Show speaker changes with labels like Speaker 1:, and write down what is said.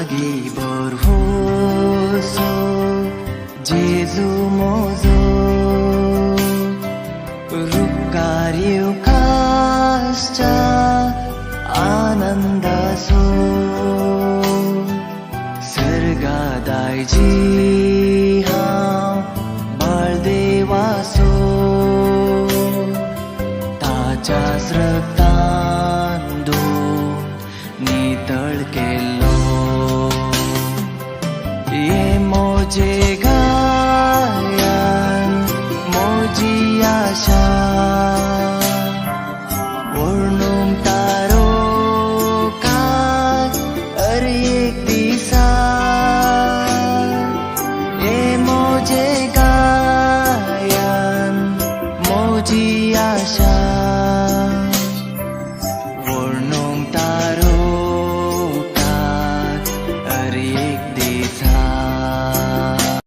Speaker 1: लागी भरवंसो जेजू म्हजो रुकार येवकासच्या आनंदाचो सर्गा दायजी हांव बळदेवाचो ताच्याच रक्तान धुवन नितळ केल्लो ये मोजे गायन मोजी आशा वर्णूंक तारोकाक हर एक दिसा ये मोजे गायन मोजी आशा वर्णूंक तारोकाक हर एक दिसा.